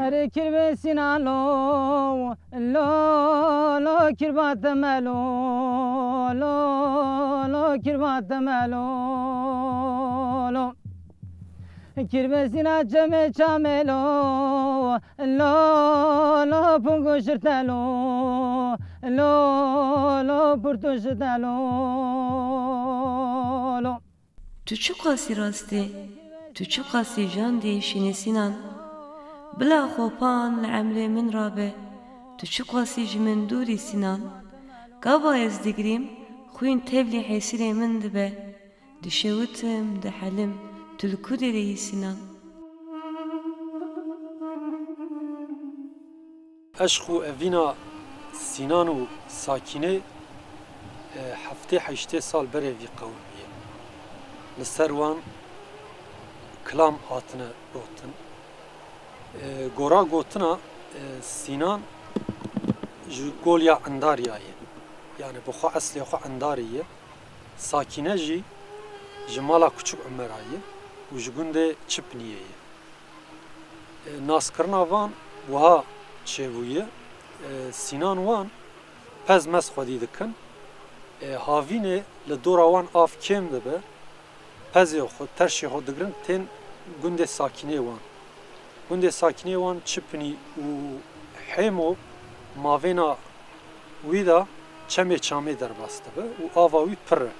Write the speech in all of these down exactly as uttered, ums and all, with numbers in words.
Erê kirbê Sînan lo, lo, lo, kirba te me lo, lo, lo, kirba te me lo, lo. Kirbê Sînan çemê çamê lo, lo, lo, pungu şirte lo, lo, lo, purtu şirte lo, lo. Tu çiqasî rast î, tu çiqasî jan dihişînî Sînan. Bila xopan li emrê min rabe, tu çiqasî ji min dûr î Sînan. Gava ez digirîm, xwîn tevlî hêsîrê min dibe. Dişewitim, dihelim, tu li ku derê yî Sînan? Eşq û evîna Sînan û Sakînê, e, heftê heştê sal berê vî qewimiye. Li ser wan kilam hatine gotin. E, gora gotina, e, Sînan ji Goliya Endarya ye. Yani bi xwe eslê xwe Endarî ye. Sakîne jî ji mala Kuçuk Umera ye û ji gundê Çipniyê ye. E, naskirina van wiha çêbûye, e, Sînan wan pez mez xwedî dikin. E, havînê li dora wan av kêm dibe, pezê xwe, terşê xwe digirin, tên gundê Sakînê wan. Gundê Sakînê wan Çipnî û Hêmo mavêna wî de çemê çamê derbas dibe û ava wî pir e.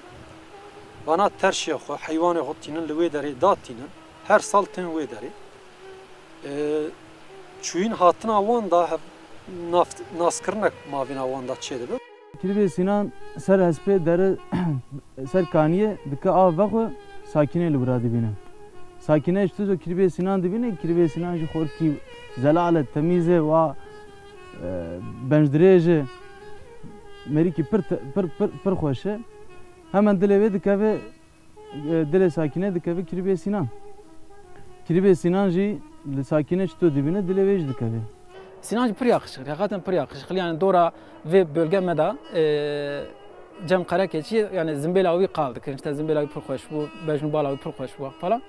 Vana terşê xwe, heywanê xwe tînin li wê derê datînin, her sal tên wê derê. E, çûyîn hatina wan da hev-, nav-, naskirinek mavêna wan da çêdibe. Kirbê Sînan ser hespê dere ser kaniyê dike av vexwe, Sakînê li wira dibîne. Sakîne ji tu zo Kirbê Sînan dibîne, Kirbê Sînan jî xorkî zelal e, temîz e, wa, e, bencdirêj e, merîkî pir te-, pir, pir, pir xweş e. Hemen dilê wê dikeve, e, dilê Sakîne dikeve Kirbê Sînan. Kirbê Sînan jî li Sakîne çito dibîne, dilê wê jî dikeve. Sînan jî pir yaqişikil, heqeten pir yaqişikil. Yani dora vê bölge me de, e, cem Qerekeçî, yani zimbêla wî qal dikirin. İşte zimbêla wî pir xweş bû, bejn û bala wî pir xweş bû falan.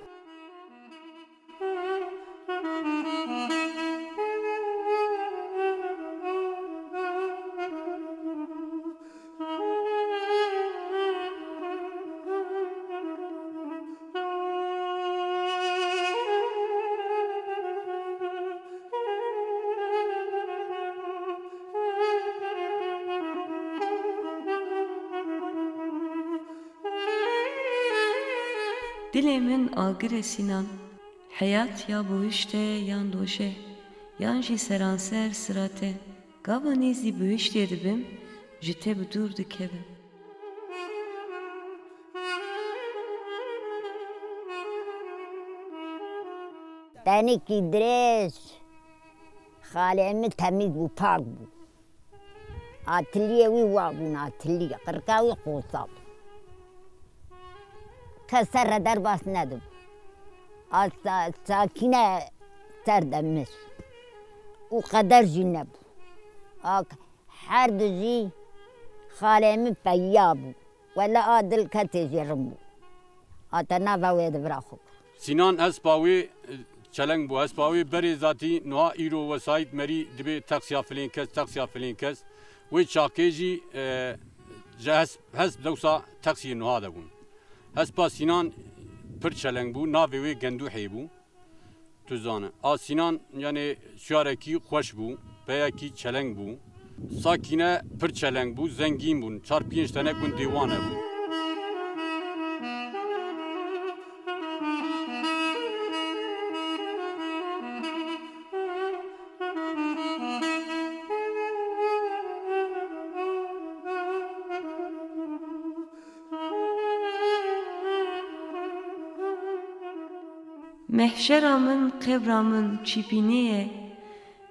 Dilê min agir e Sînan. Heyat ya bihuşt e yan doje, yan jî seranser sirat e. Gava nêzî bihuştê dibim, ji te bi dûr dikevim. Tenekî dirêj, xalê min temîz bû, pak bû. Atiliyê wî wa bûn, atiliye, qirka wî qosa bû. Kes ser re derbas nedibû. A Sa-, Sakîne ser demir. Û qeder jî nebû. A k-, her du jî xalê min peyiya bû. Wele a dil ketê jê rin bû. Hate nava wê di vira xwe kir. Sînan hespa wê, e, çeleng bû. Hespa wê berê zatî niha îro wesayît merî dibê teqsiya filên kes, teqsiya filên kes. Wê çaxê jî, e, ji hesp, hesp dewsa teqsiyê niha de bûn. Hespa Sînan pir çeleng bû, navê wê Genduhê bû. Tu zane. A Sînan, yanê şiyarekî xweş bû, peyekî çeleng bû. Sakîne pir çeleng bû, zengîn bûn. Çar pênc tene gundê wan hebû. Mehşera min, qebra min çîpînê ye.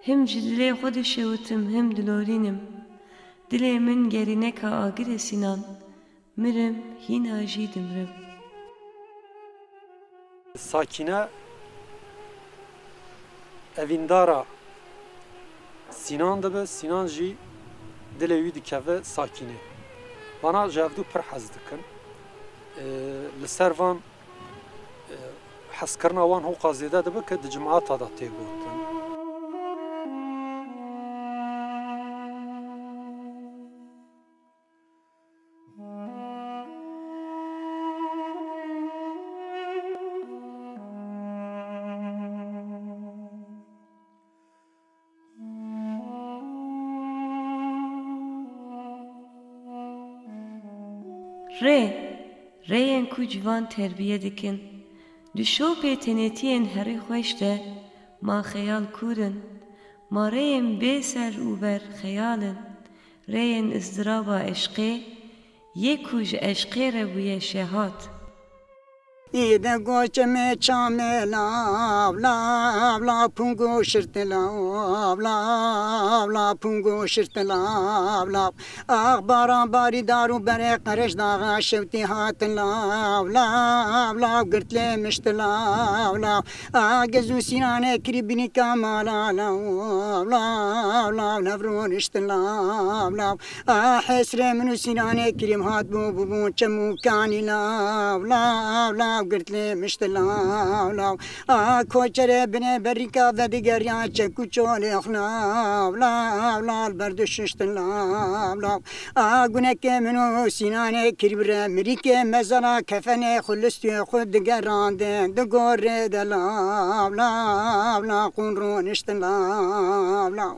Him ji dilê xwe dişewitim, him dilorînim. Dilê min gerîneka agir e Sînan. Mirim, hîna jî dimrim. Sakîne evîndara Sînan dibe, Sînan jî dilê wî dikeve Sakînê. Vana ji hevdû pir hez dikin. Ee, li ser van, e, hezkirina wan hoqa zêde dibe ke di cemaeta de tê gotin. Rê, rêyên ku ciwan terbiye dikin. Di şopê tenêtiyên herî xweş de ma xeyal kûr in, ma rêyên bê ser û ber xeyal in, rêyên izdiraba eşqê, yê ku ji eşqê re bûye şehat. Îde goçe me çame lav, lav, lav, pungo şirte lav, lav, lav, pungo şirte lav, lav. Ax baran barî dar û berê qereş daxa şewtî hatin lav, lav, lav, girt lê mişti lav, lav. Ax gez û sînane kirî binîka mala lav, lav, lav, nav roniştin lav, lav. A hesrê min û sînanê kirîm hat bû, bûbûn çemûkanî lav, lav, lav, girt lê mişt lav, lav. A koçerê binê berîka vedigeriya çek û çolê xwe lav, lav, lav, berduşiştin lav, lav. A gunekê min û sînanê kirîm re mirîkê mezela kefenê xwe listiyê xwe digerandin, di gorê de lav, lav, lav, qûn roniştin lav, lav.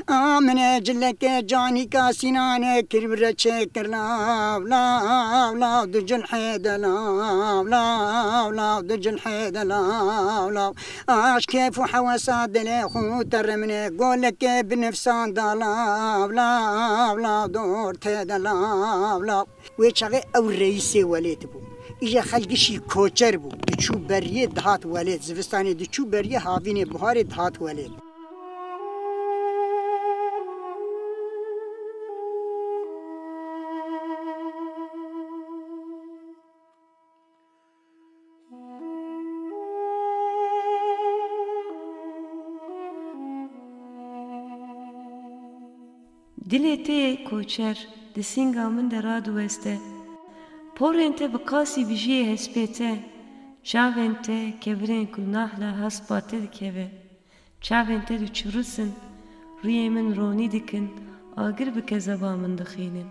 Amine cileke canîka sînane kirb re çêkir lav, lav, lav, du cilhê de lav, lav, lav, du cilhê de lav, lav. Aşk kêf û hewesa dilê xû teremine goleke bi nifsan da lav, lav, lav, dor tê de lav, lav. Wê çaxê ew reîsê welêt bû. Îje xelkişî koçer bû. Diçû beriyê dihat welêt. Zivistanê diçû beriyê, havînê buharê dihat welêt. Dilê te yê koçer di sînga min de radiweste. Porên te bi qasî bijiyê hespê te, çavên te kevirên ku nahla hespa te dikeve. Çavên te diçirisin, rûyê min ronî dikin, agir bi kezeba min dixînin.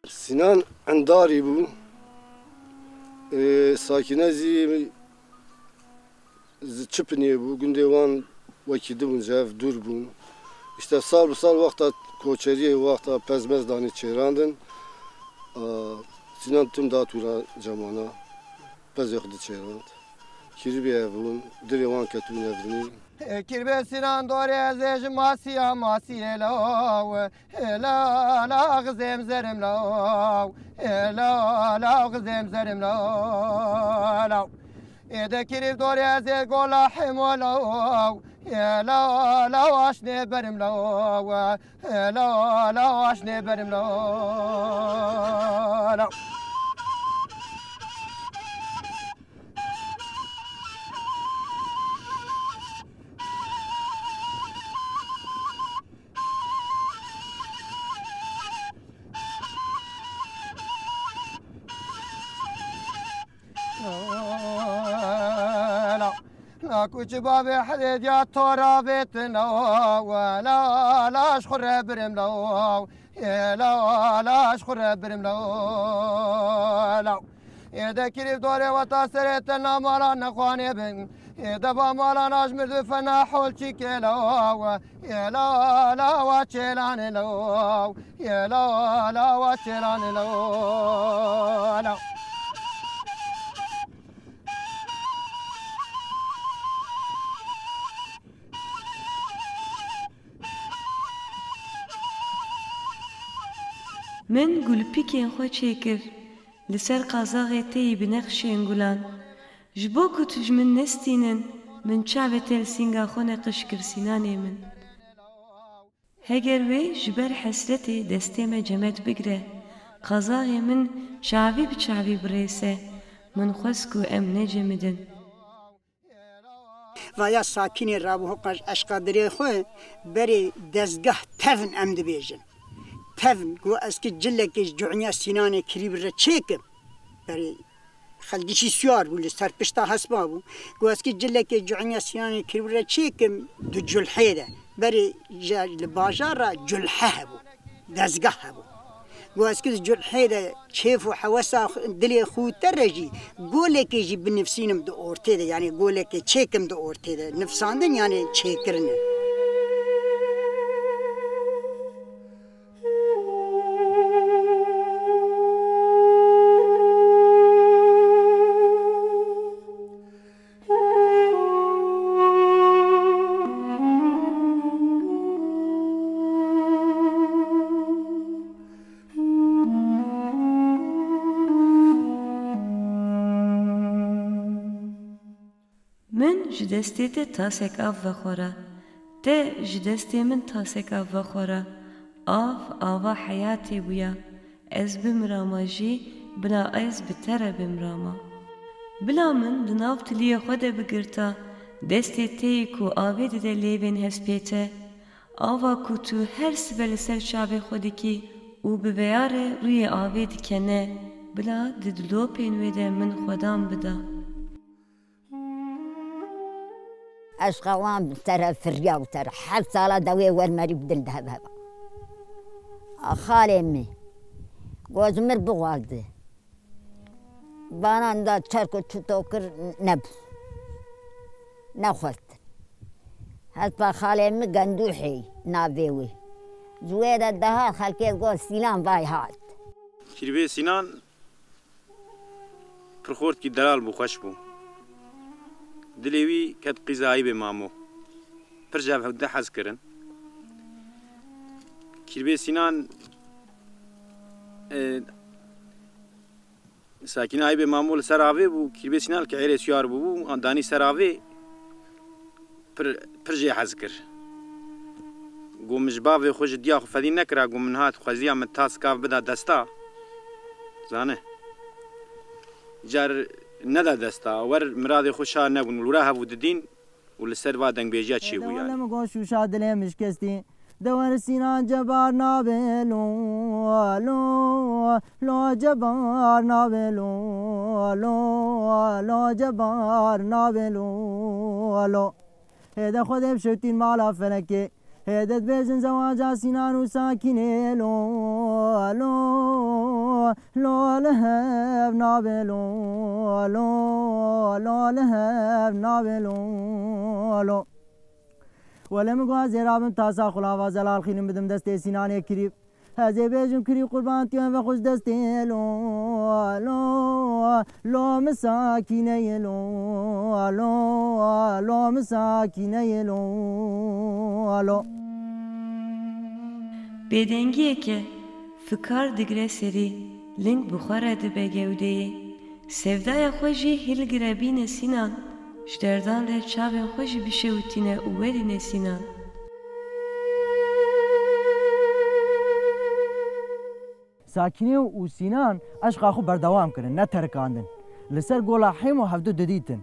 Sinan Endarî bû. Ê, Sakîne zî ji Çipiniyê bû. Gundê wan wekî di bûn, ji hev dûr bûn. Îşte sal bi sal wexta koçeriyê, wexta pez mez danî çêrandin. A, Sinan tim da tûra cemana. Pezê xwe diçêrand. Kiribî ev bûn, dilê wan ketibûn ev dinî. Kirbê Sinan dorê ez ê ji masiya masiyê law. Ê la la xizêm zerim law. Ê la la xizêm zerim law. Law. Ê de kirîv dorê ez ê gola hemo law. Ê la la aşnê berim law. Ê la la aşnê berim law. Law. Na kuçi bavê hedê diya tora vêtin law, la, la, ji xwe re birim law. Ê la, la, ji xwe re birim law, law. Ê de kirîv dorê weta serê te na mala nexwanê bin. Ê de va mala na ji mirdi fena hol çîkê law. Ê la, la, wa çêlanê law. Ê la, la, wa çêlanê law, law. Min gulpîkên xwe çêkir, li ser qazaxê teyî bi nexşên gulan. Ji bo ku tu ji min nestînin, min çavê te li sînga xwe neqij kir Sînanê min. Heger wê ji ber hesretê destê me cemet bigire, qazaxê min çavî bi çavî birêse, min xwest ku em necemidin. Vaya Sakînê rabû hoqa ji eşqa dilê xwe berê dezgah tevn em dibêjin. Tevn ku ez ki cilekê ji cuhniya Sînanê kirî bi re çêkim. Berê xelkişî siyar bû, li ser pişta hespa bû. Ku ez ki cilekê cuhniya Sînanê kirî bi re çêkim, di culhê de. Berê ji, li bajar re culhe hebû. Dezgah hebû. Got, ez ki di culhê de kêf û hewesa xwe, dilê xwe te re jî golekê jî binivsînim di ortê de, yanî golekê çêkim di ortê de. Nivsandin yanî çêkirin e. Min ji destê te tasek av vexwara. Te ji destê min tasek av vexwara. Av, ava heyatê bûya. Ez bimirama jî, bila ez bi te re bimirama. Bila min di nav tiliyê xwe de bigirta, destê te yê ku avê dide lêvên hespê te, ava ku tu her sibe li ser çavê xwe dikî û bi veya re rûyê avê dikene, bila di dilopên wê de min xwedan bida. Eşqa wan bi te re firiya û te re heft sala dewê wermerî bi dil de hebe heba. A xalê min, gozmir bixwazdi. Banan da çerk û çuto kir, nebû. Nexwest. Hespa xalê min Gendûhê navê wê. Ji wê de daha xelkê got Sînan vay hat. Kîrbê Sînan pir xortkî delal bû, xweş bû. Dilê wî ket qîza Eyûbê Mamo. Pir ji hev de hez kirin. Kîrbê Sînan, e, Sakîne Eyûbê Mamo li ser avê bû, Kîrbê Sînan li kehêlê siyar bûbû, an danî ser avê, pir, pir jê hez kir. Got, min ji bavê xwe ji diya xwe fedî nekira, got, min hat xweziya min taskav bida desta. Zane. Car neda desta, wer miradê xwe şa nebûn, li wira hebû didîn û li ser va dengbêjiya çêbû yani. Lem goş û şa dilê min şikestî. Dewer Sînan cebar nabe lo, lo, lo cebar nabe lo, lo, lo cebar nabe lo, lo. Hêde Xwedê bişewtîn mala felekê. Hêde dibêjin zewaca Sînan û Sakînê lo, lo, lo li hev nabe lo, lo, lo li hev nabe lo, lo. Wele min got ez ê rabim tasa xulava zelal xînim bidim destê Sînanê kirî. Ez ê bêjim kirî qurban tiyan ve xwe ji destê lo, lo, lo min Sakîneyê lo, lo, lo min Sakîneyê lo, lo. Bêdengiyeke fikar digire serî, ling bi xwe re dibe gewdeyê. Sevdaya xwe jî hilgire bîne Sînan, ji derdan re çavên xwe jî bişewitîne û werîne Sînan. Sakîne û Sînan eşqa xwe berdewam kirin, neterikandin. Li ser gola Hêmo hevdu didîtin.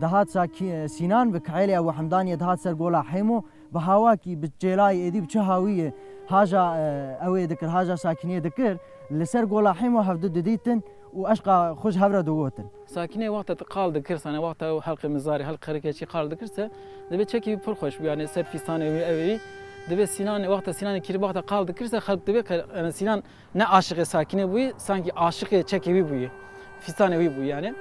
Dihat Sakî-, Sînan bi kihêlê Ebu Hemdaniyê dihat ser gola Hêmo, bi hawakî, bi çêlayê êdî bi çi hawiyê haja, e, ew ê dikir, haja Sakînê dikir, li ser gola Hêmo hevdu didîtin û eşqa xwe ji hev re digotin. Sakînê wexta te qal dikir, sane wexta ew helqê mizarê, helq xerikê çî qal dikir se, dibê çekî wî pir xweş bû, yani ser fîstanê wî, ew ê wî. Dibê Sînan, wexta Sînanê kirî, wexta qal dikir se, xelk dibê qe-, yani Sînan ne aşiqê Sakînê bûyî, sankî aşiqê çekê wî bûyî. Fîstanê wî bû yani.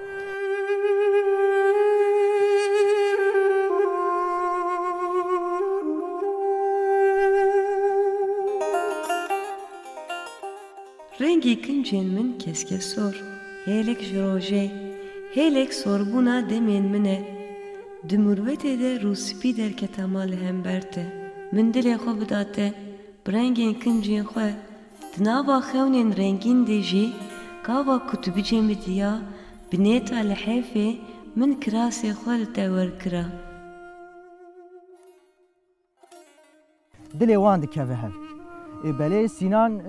Rengê kincên min keske sor, hêlek ji rojê, hêlek sorbûna demên min e. Di murwetê de rûspî derketa ma li hember te. Min dilê xwe bida te, bi rengên kincên xwe, di nava xewnên rengîn de jî, gava ku tu bicêmitiya, bi nêta lihêfê min kirasê xwe li te wer kira. Dilê wan dikeve hev. Ê belê Sînan, e,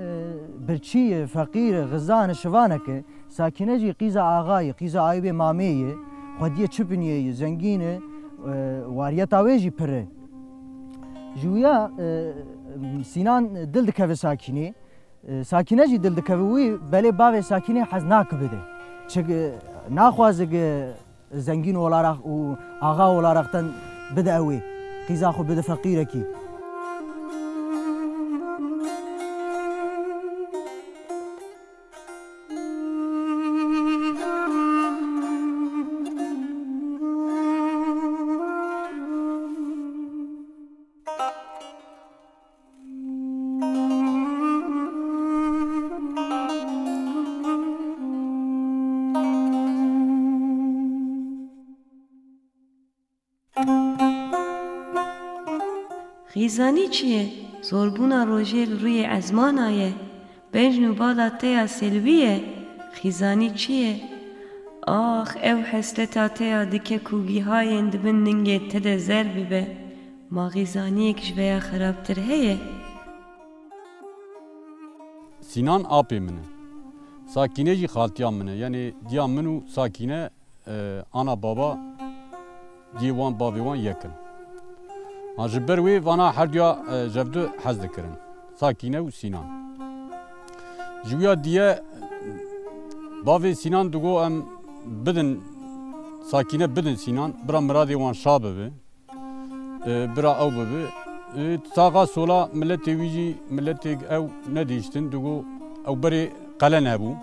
birçî ye, feqîr e, xizan e, şivanek e. Sakîne jî qîza axa ye, qîza Eyûbê Mamê ye, xwediyê çipiniyê ye, zengîn e, e, wariyeta wê jî pir e. Ji wîya, e, Sînan dil dikeve Sakînê. E, Sakîne jî dil dikeve wî, belê bavê Sakînê hez nake bide. Çi, e, naxwaze, e, zengîn olarak û axa olaraktan bide ew ê. Qîza xwe bide feqîrekî. Xîzanî çi ye? Zorbûna rojê li rûyê ezmana ye. Bejn û bala te ya Selwî ye. Xîzanî çi ye? Ax, ew hesleta te ya dike ku gîhayên di bin ningê te de zer bibe, ma xîzaniyek ji vê ya xerabtir heye? Sînan apê min e. Sakîne jî xaltiya min e. Yanî diya min û Sakîne, e, ana baba diyê wan bavê wan yek in. Ha, ji ber wê vana herduya, e, ji hev du hez dikirin. Sakîne û Sînan. Ji wîya diye bavê Sînan digo em bidin, Sakîne bidin Sînan, bira miradê wan şa bibe. E, bira ew bibe. E, saxa sola miletê wî jî, miletê ew nedihiştin, digo ew berê qelen hebû.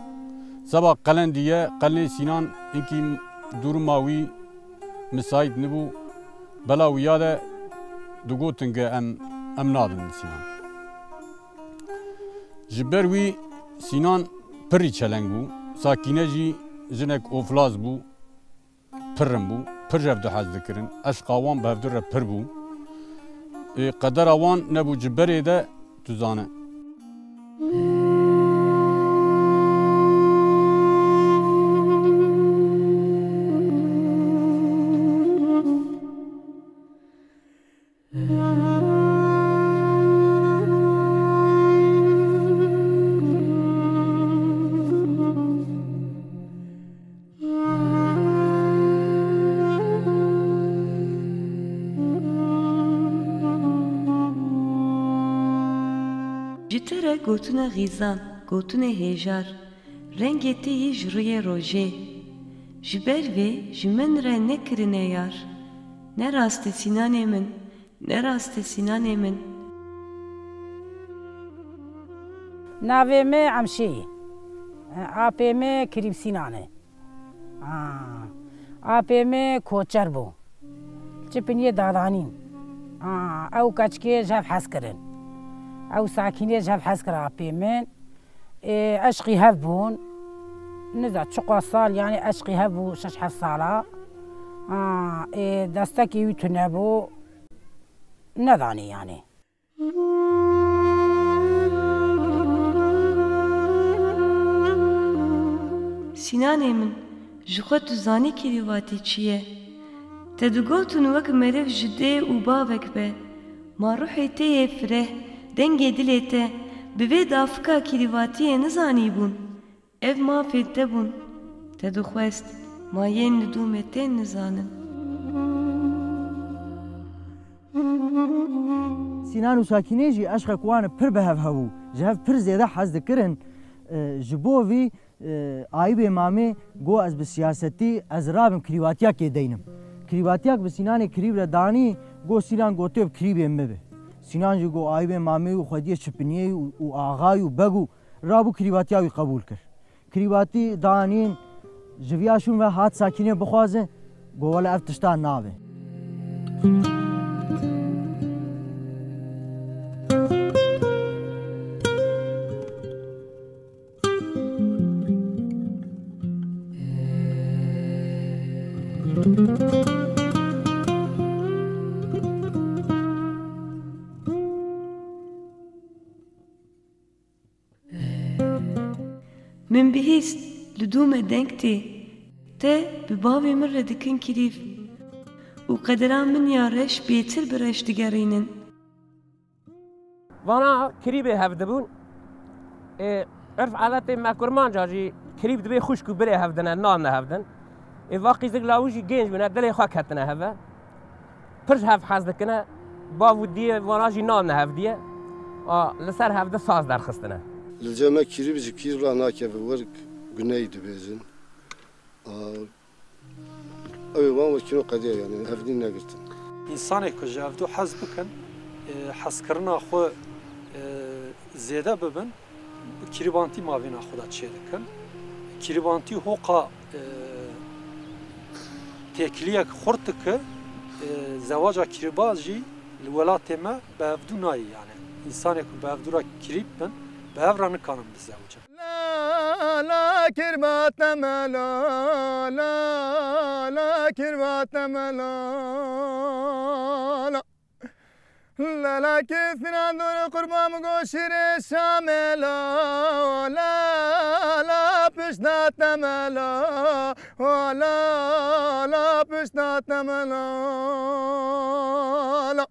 Seba qelen diye, qelenê Sînan hinkî duruma wî misait nibû. Bela wiya de digotin ke em, em nadin Sînan. Ji ber wî Sînan pirî çeleng bû. Sakîne jî jinek oflaz bû. Pir rind bû, pir ji hev du hez dikirin. Eşqa wan bi hev du re pir bû. Ê, qedera wan nebû ci berê de, tu zane. Ji te re gotine xîzan, gotine hêjar, rengê te yê ji rûyê rojê. Ji ber vê ji min re nekirine yar. Ne rast e Sînanê min, ne rast e Sînanê min. Navê me Emşê ye. Apê me Kirîm Sînan e. Aa, apê me koçer bû. Çi piniyê dadanîn. Aa, ew keçikê ji hev hez kirin. Ew Sakînê ji hev hez kir apê min. Ê, eşqî hev bûn. Niza çiqas sal, yanî eşqî hev bû, şeş heft sala. Aa, ê, destekê wî tune bû. Nedanî yanî. Sînanê min, ji xwe tu zanî kîrîvatî çi ye? Te digotin wek meriv ji dê û bavek be, ma ruhê te yê fireh, dengê dilê te, bi vê dafika kîrîvatiyê nizanîbûn? Ev mafê te bûn, te dixwest, ma yên li dûmê tên nizanin. Sînan û Sakînê jî eşqek wan pir bi hev hebû, ji hev pir zêde hez dikirin. E, ji bo vî, e, Ayîbê Mamê got, ez bi siyasetî, ez rabim kirîvatiyakê deynim. Kirîvatiyak bi Sînanê kirîv re danî, got, Sînan, got, tu bi kirîvê min be. Sînan jî got, Ayîbê Mamê û xwediyê çipiniyê û, û axayî û beg û rabû kirîvatiya wî qebûl kir. Kirîvatî danîn, ji viya şûn ve hat Sakînê bixwaze, got, wele ev tişta nabe. Min bihîst, li dû me deng tê. Te bi bavê min re dikin kirîv û qedera min ya reş bêtir bi reş digerînin. Vana kirîbê hev dibûn. Ê, irf adetê me kurmanca jî kirîb dibê xwişk û birê hev dine, nan ne hev din. Ê, va qîzik lawî jî gênc bûne, dilê xwe ketine heve. Pir ji hev hez dikine. Bav û diyê vana jî nan ne hev diye. A, li ser hev di saz derxistine. Li cem me kirîb ji kîr re nakeve, werk guneyî dibêjin. A, ew ê wan wekî no qediya, yanî hevdî negirtin. Însanê ku ji hev du hez bikin, e, hezkirina xwe, e, zêde bibin, bi kirîbantî mavîna xwe de çêdikin. Kirîbantî hoqa, e, têkiliyek xurt dike, e, zewaca kirîbaz jî li welatê me bi hevdû nayê, yanî însanê ku bi hevdû re kirîb bin, bi hev re nikanin bizewicin. La la kirbat me la la la kirbat me la la. Lala kê Sinan dor qurban go şîrê Şamê la, la, la, pişta te me la, la, la, pişta te me la, la.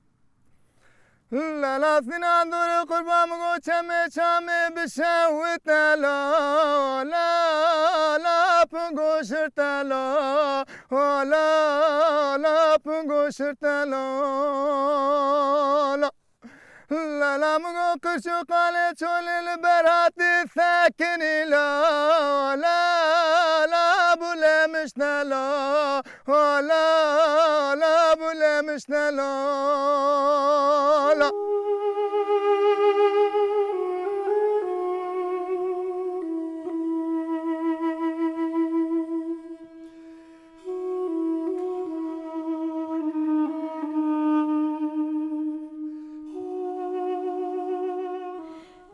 Lala Sinan dor qurban go çemê çamê bişewite la, la, la, pingo şirte la, la, la, pingo şirte la, la. Lala min go qirç û qalê çolê li ber hatî sekinî la, la, la, bû lê mişte la, la, la, bû lê mişte la, la.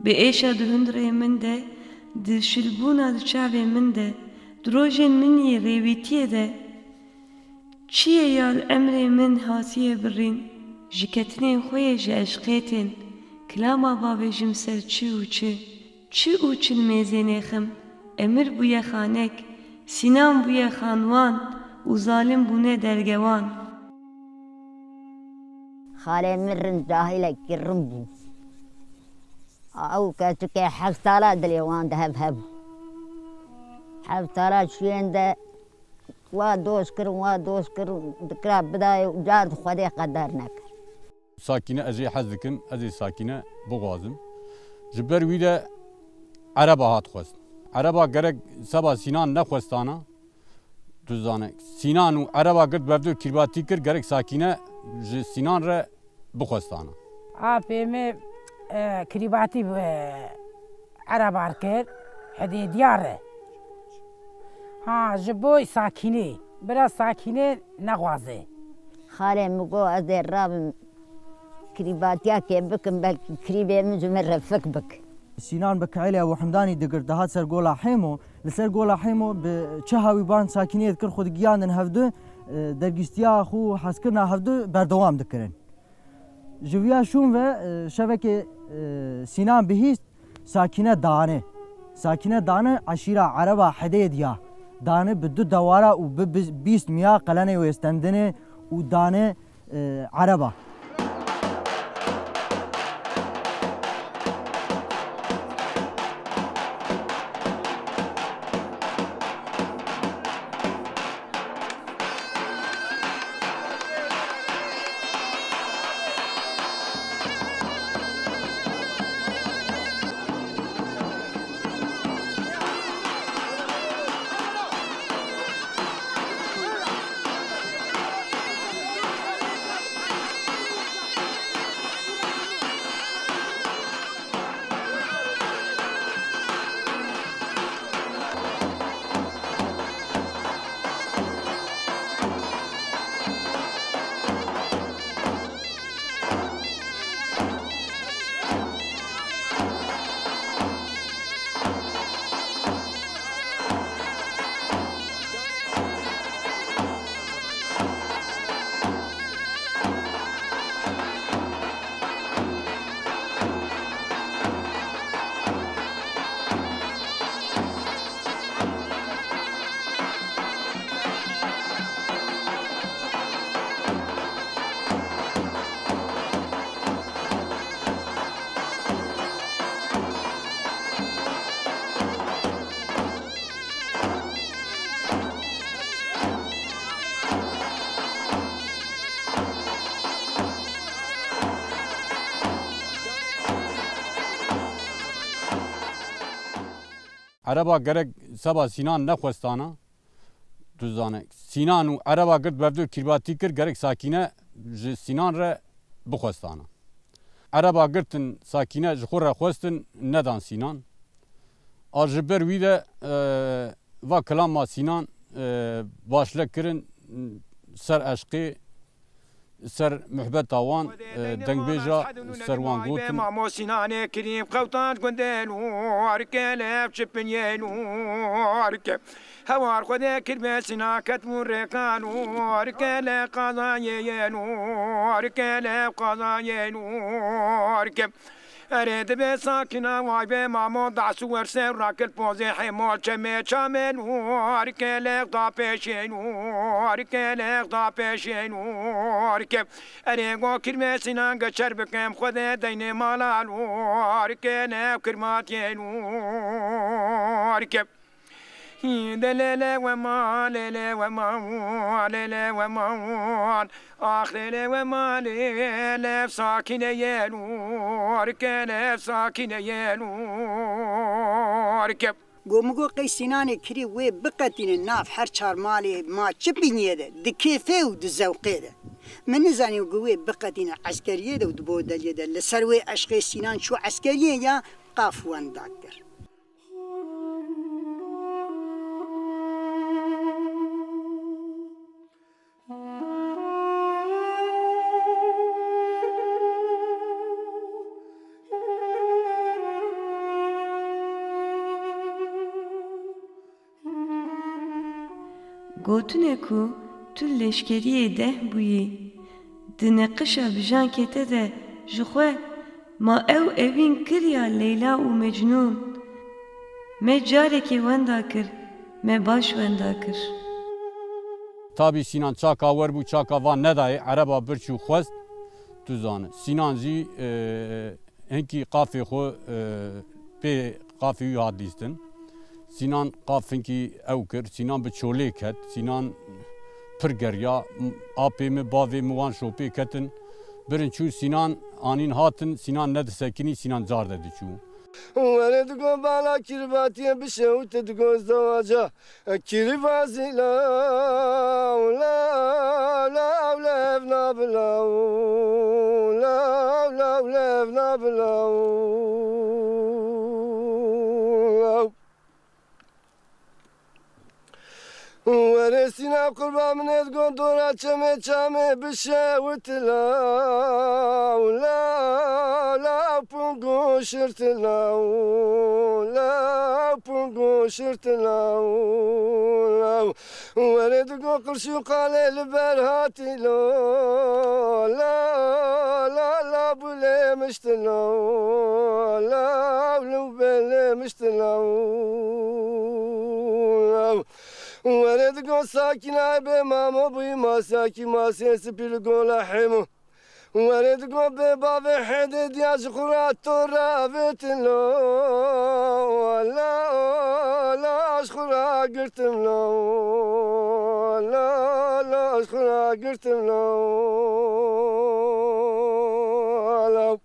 Bi êşa di hundirê min de, di şilbûna di çavê min de, di rojên min yê rêwîtiyê de, çi yê ya li emrê min hatiye birîn, ji ketinên xwe yê ji eşqê tên, kilama bavêjim ser çi û çi. Çi û çi li mêzê nêxim, emir bûye xanek, Sînan bûye xanwan û zalim bûne dergewan. Xalê min rind cahilekî rind bû. Ew keçikê heft sala dilê wan di hev hebû. Heft sala şiyên de wa dost kirin, wa dost kirin, dikira bidayê û car di Xwedê qeder nekir. Sakîne, ez jê hez dikim, ez ê Sakîne bixwazim. Ji ber wî de ereba hat xwest. Ereba gerek seba Sînan nexwestana, tu zane. Sînan û ereba girt bevdû kîrbatî kir, gerek Sakîne ji Sînan re bixwestana. Apê me, e, kîrbatî bi ereba kir, hidê diyar e. Ha, ji bo Sakînê, bira Sakîne nexwaze. Xalê min got, ez ê rabim, kirîbatiyakê bikim, belkî kirîbê min ji min re fik bik. Sînan bi Keylê Ebu Hemdanî digirt, dihat ser Gola Hêmo. Li ser Gola Hêmo bi çi hawî ban Sakînê dikir, xwe digiyandin hevdu, e, dergîstiya xwe û hezkirina hevdu berdewam dikirin. Ji viya şûn ve, e, şevekê, e, Sînan bihîst, Sakîne dane. Sakîne dane eşîra ereba Hedê diya. Dane bi du dewara û bi, bi bîst miya qelenê wê stendine û dane, e, ereba. Ereba gerek seba Sînan nexwestana, tu zane. Sînan û ereba girt bevdû kîrbatî kir, gerek Sakîne ji Sînan re bixwestana. Ereba girtin Sakîne ji xwe re xwestin, nedan Sînan. A ji ber wî de, e, va kilama Sînan, e, başle kirin ser eşqê, ser muhbeta wan, e, dengbêja ser wan gotin. Mamo Sînanê kirîm qewtan gundên û arkelev çipin yên û arke. Hewar Xwedê kirbe Sînan ketbûn rêkan û arkelev qazayê yên û arkelev qazayên û arke. Erê dibe sakina vay be mamo dahsû werse rakil pozê hêmol çemê çamên û arkelex da pêşên û arkelex da pêşên û arke. Erê go kirmê Sînan geçer bikem Xwedê deynê malan û arkelex kirmatiyên û arke. Hî, de lê lê we ma, lê lê we ma, lê lê we ma, ax lê lê we ma, lê lê sakîne yê nûr ke, lê sakîne yê nûr ke. Go min go qey Sînanê kirî wê biqetîne nav her çar malê ma çi bîniyê de, di kêfê û di zewqê de. Min nizanî go wê biqetîne eskeriyê de û di bodeliyê de. Li ser wê eşqê Sînan çû eskeriyê ya qaf wenda kir. Gotinê ku tu leşkeriyê deh bûyî, di neqişa bijankê te de ji xwe ma ew evîn kiriya Leyla û Mecnûn. Me carekê wenda kir, me baş wenda kir. Tabî Sînan çaka wer bû, çaka van nedayê, ereba bir çû xwest, tu zane. Sînan jî, e, hinkî qafê xwe, e, pê qafê wî hat dîstin. Sînan qaf hinkî ew kir. Sînan bi çolê ket. Sînan pir geriya. Apê min, bavê min wan şopê ketin. Birin çûn Sînan anîn hatin. Sînan nedisekinî, Sînan car de diçû. Were digo bala kirbatiyê bişewite digo zewaca. Kirî vazî law, law, law, lev nabilaw, law, law, lev nabilaw. Were Sîna qurba min êd got dora çemê çamê bişewit law, law, law, pungu şirt law, law, pungu şirt law, law. Were digo qirş û qalê li ber hatî lo, la, la, la, bulê mişt lo, la, lu belê mişt lo. Were digo sakînay bê mamo bûyî ma sakî masê spî li gola hêmo. Were digo bê bavê hêdê diya ji xwe ra to ravêtin lo. La, la, ji xwe ra girtim lo. La, la, ji xwe ra girtim lo. La.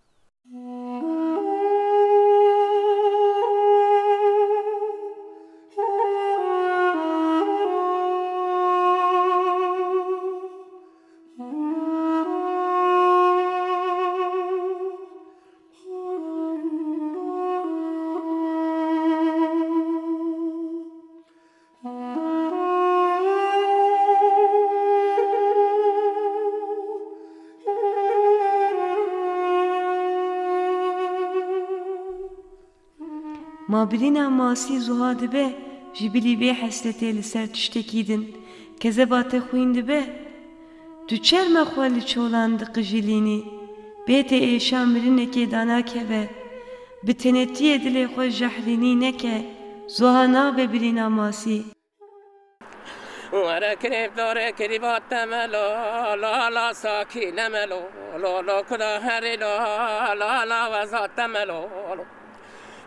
Ma birîna masî zuha dibe, ji bilî vê hesretê li ser tiştekî din kezeba te xwîn dibe. Tu çerme xwe li çolan diqijilînî, bê te êşa mirinekê danakeve, bi tenetiyê dilê xwe jehrînî neke, zuha nabe birîna masî. Were kirîv dorê kirîva temelo, la la sakîne melo, lo lo kuda herî lo, la la weza temelo.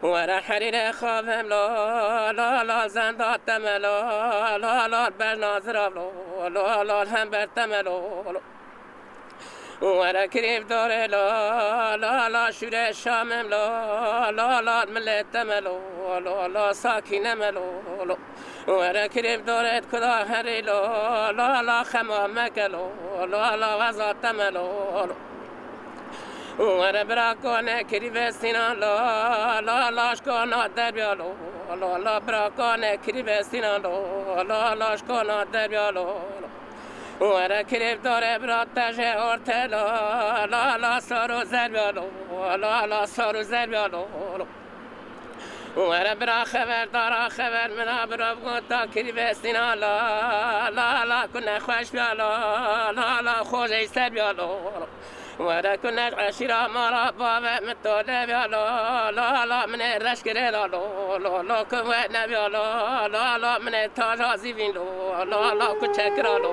Were herîrê xavim lo, la la zenda temelo, la la ber nazirav lo, la la hember temelo. Were kirîv dorê lo, la la şûrê şamim lo, la la milê temelo, la la sakîne melo. Were kirîv dorê kuda herî lo, la la xema meke lo, la la weza temelo. Were bira kone kirîvê Sînan lo, la la şkona derbiya lo, la la bira kone kirîvê Sînan lo, la la şkona derbiya lo. Were kirêv dore bira te jê orte la, la, la, sar û zerb ya lo, la, la, sar û zerb ya lo. Were bira xeber dara xeber mina bira bigota kirîvê sîna la, la, la, ku nexweş biya la, la, la, xojê ser biya lo. Were ku ne eşîra mala bavê min tolê biya lo, lo, lo, minê reş kirê la lo, lo, lo, ku we nebiya lo, lo, lo, minê taja zîvîn lo, lo, lo, ku çekira lo.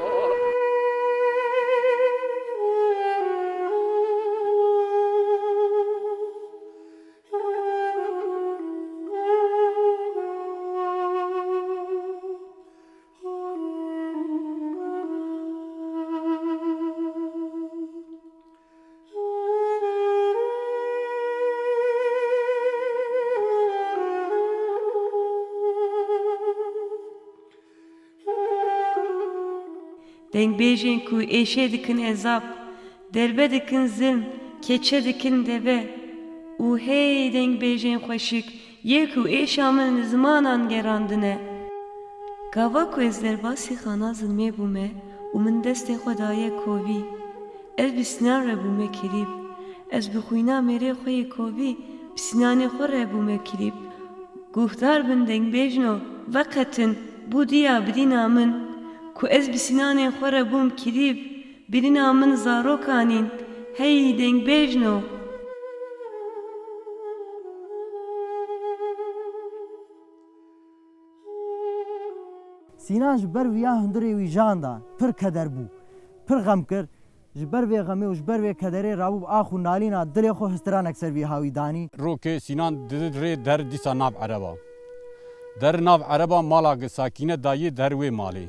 Dengbêjên ku êşê dikin ezab, derbe dikin zilm, keçe dikin deve û hey dengbêjên xweşik yê ku êşa min li zimanan gerandine. Gava ku ez derbasî xana zilmê bûme û min destê xwe daye kovî, ez bi sînan re bûme kirîb. Ez bi xwîna mêrê xwe yê kovî, bi sînanê xwe re bûme kirîb. Guhdar bin dengbêjno, veqetin, bû diya birîna min, ku ez bi sînanên xwe re bûm kirîb, birîna min zarokanîn, hey dengbêjno. Sînan ji ber viya hundirê wî jan da, pir keder bû, pir xem kir. Ji ber vê xemê û ji ber vê kederê rabû bi ax û nalîna dilê xwe histiranek ser vî hawî danî. Rokê Sînan didi rê der dîsa nav ereba. Der nav ereba mala gi Sakîne dayê der wê malê.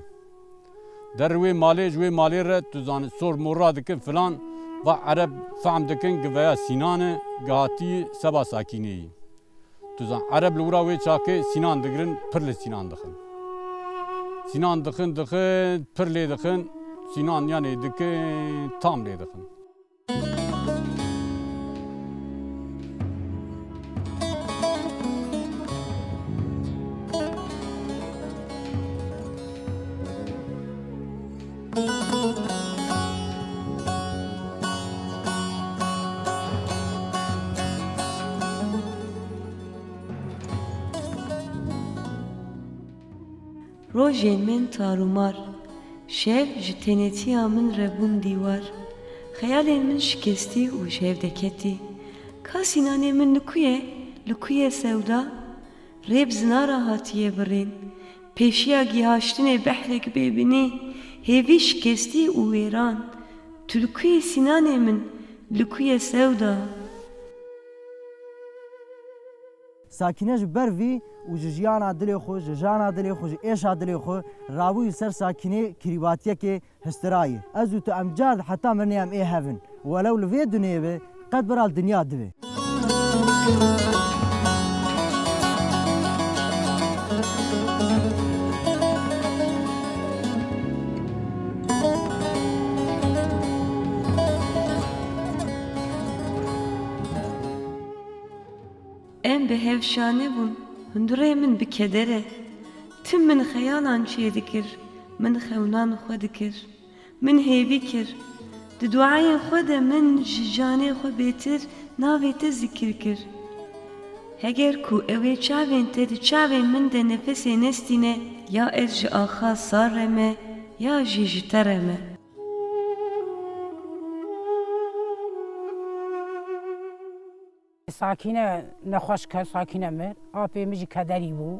Der wê malê ji wê malê re tu zanî sor mor radikin filan va ereb fehm dikin gi veya Sînan e gi hatî seba Sakîneyî. Tu zan, ereb li wira wê çakê Sînan digirin, pir li Sînan dixin. Sînan dixin, dixin, pir lê dixin, Sînan yanê dikin, tam lê dixin. Rojên min tarûmar, şev ji tenêtiya min re bûn dîwar. Xeyalên min şikestî û ji hev deketî. Ka Sînanê min li ku ye, li ku ye sewda? Rê bi zinara hatiye birîn. Pêşiya gihaştinê behrek bêbinî, hêvî şikestî û wêran. Tu li ku yî Sînanê min, li ku ye sewda? Sakîne ji ber vî û ji jiyana dilê xwe, ji jana dilê xwe, ji êşa dilê xwe rabûyî ser Sakînê kirîbatiyekê histirayî. Ez û tu em car heta mirinê em ê hev in. Welew li vê dunê be, qet bira li dinya dibe. Em bi hev şane bûn, hundirê min bi keder e. Tim min xeyalan çêdikir, min xewnan xwe dikir. Min hêvî kir. Di duayên xwe de min ji canê xwe bêtir navê te zikir kir. Heger ku ew ê çavên te di çavên min de nefesê nestîne, ya ez ji axa sar re me, ya jî ji te re me. Sakîne nexweş ket, Sakîne mir. Apê min jî kederî bû.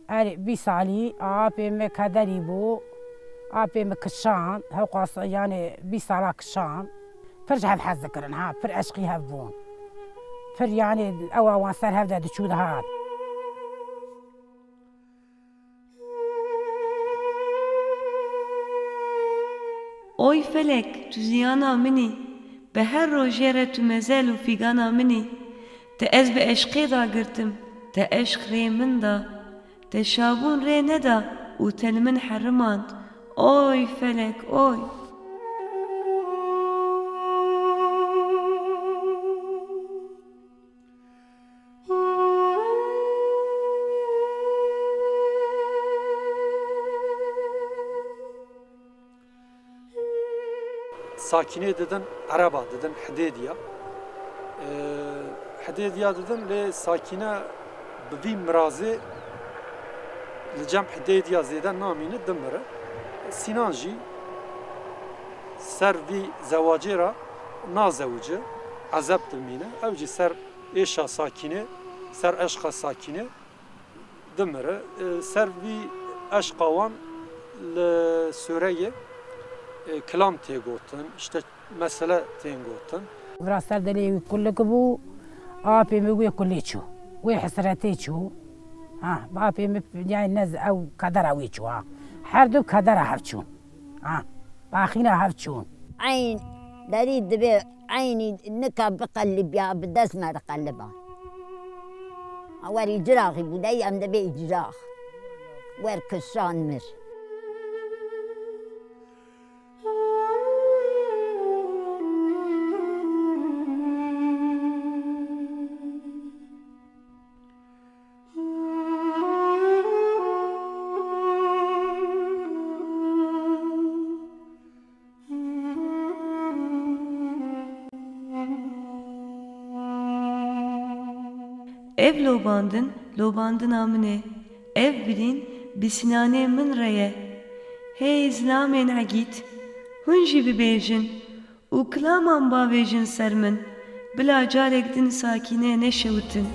Erê, bîst salî, apê min kederî bû. Apê min kişand, hewqas, yanê bîst sala kişand. Pir ji hev hez dikirin, ha, pir eşqî hev bûn. Pir, yanê, ewa wan ser hev de diçû dihat. Oy felek, tu ziyana min î, bi her rojê re tu mezel û fîgana min î. Te ez bi eşqê da girtim, te eşq rê min da. Te şabûn rê neda û te li min herimand. Oy felek, oy! Sakînê didin, ereba didin, Hidêdiya. Ee, Hidêdiya didin, lê Sakîne bi vî mirazê li cem Hidêdiya zêde namîne, dimire. Sînan jî ser vî zewacê re nazewice, ezeb dimîne. Ew jî ser êşa Sakînê, ser eşqa Sakînê dimire. E, ser vî eşqa wan li Sûreyê, e, kilam tê gotin, işte mesele tên gotin. Vira ser dilê wî kulik bû, apê min wê kulê çû, wê hesretê çû. Ha, bi apê min, yani, nez ew kadera wî çû, ha. Her du kadera hev çûn. Ha, baxîna hev çûn. Eyn derî dibê eynî nika biqelibiya, bi dest me diqeliba. Wer îciraxî bû, dey em dibê îcirax. Wer kişan mir. Ev lobandin, lobandina min e. Ev birîn bi Sinanê min re ye. Hey zilamên egît, hûn jî bibêjin û kilaman bavêjin ser min, bila carek din Sakîne neşewitin.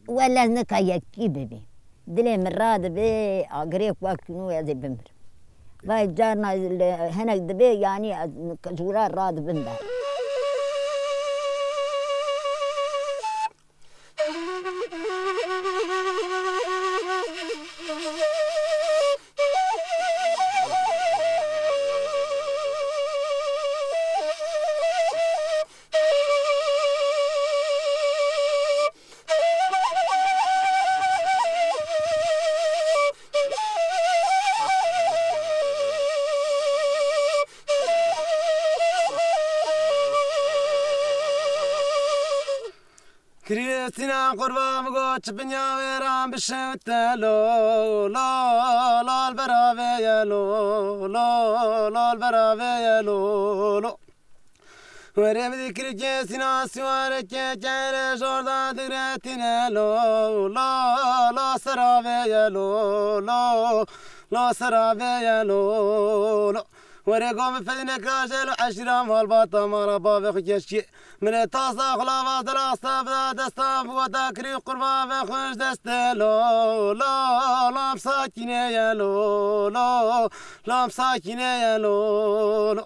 Wele nika yekî bibî. Dilê min radibe, agirê wek nû ez ê bimirim. Vay carna li hinek dibe, yanî ez ji wira radibim ber. Krîstîna qurban min got, çi binya wêran bişewte lo, lo, lo, li bera vê ye lo, lo, lo, li bera vê ye lo, lo. Were min dî kirikê sîna siwareke kere jorda digretîne lo, lo, lo, sera vê ye lo, lo, lo, sera vê ye lo, lo. Were go min fedîne kirajê lo eşîra malbata mala bavê xwe keşkê. Min ê tasa xulava dirasta bida desta bigota kirî qurba ve xwe ji destê lo, lo, lam sakîne ye lo, lo, lam sakîne ye lo, lo.